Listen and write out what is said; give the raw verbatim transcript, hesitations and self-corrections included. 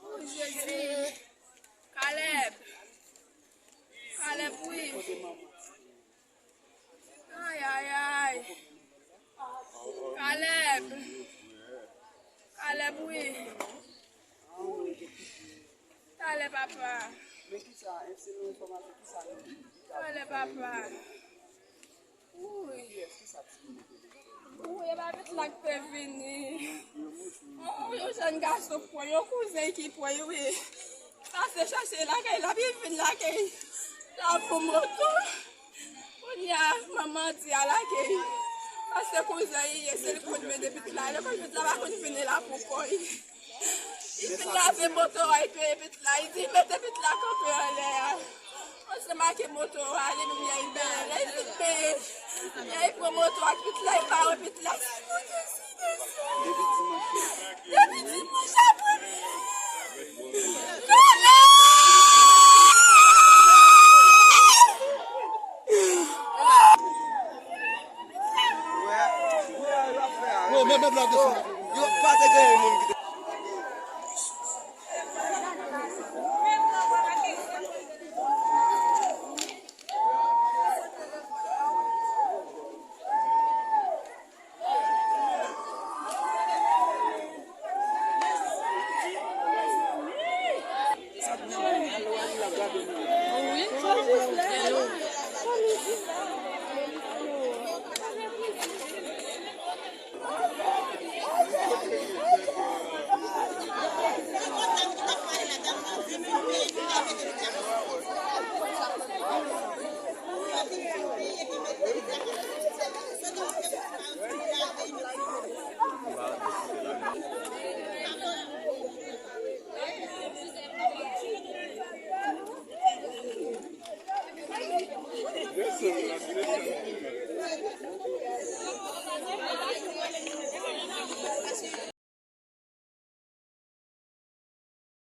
Oh, Jezi. Kalèb. Kalèb, wi. Ay, ay, ay. Kalèb. Kalèb, wi. Talè, papa. Men kisa, se yon enfòmasyon, kisa nou di? Talè, papa. Wi. Wi, e pa pitit la k te vini. Yon, yon jèn gason pran, yon kouzen ki pran, wi. Pase chache lakay, l ap vin lakay. L ap pran moto. Kounye a, manman di a lakay. Pase kouzen li ye, se li konn mennen pitit la lekòl, pitit la pa konn vini la pou kò l. Li fin lave moto a, li peye pitit la, li di, mete pitit la kanpe anlè a. Ansanm ak moto a, li menm li al peye. Lè li fin peye, lè li pran moto ak pitit la, li pa wè pitit la. Depi dimanch. Depi dimanch.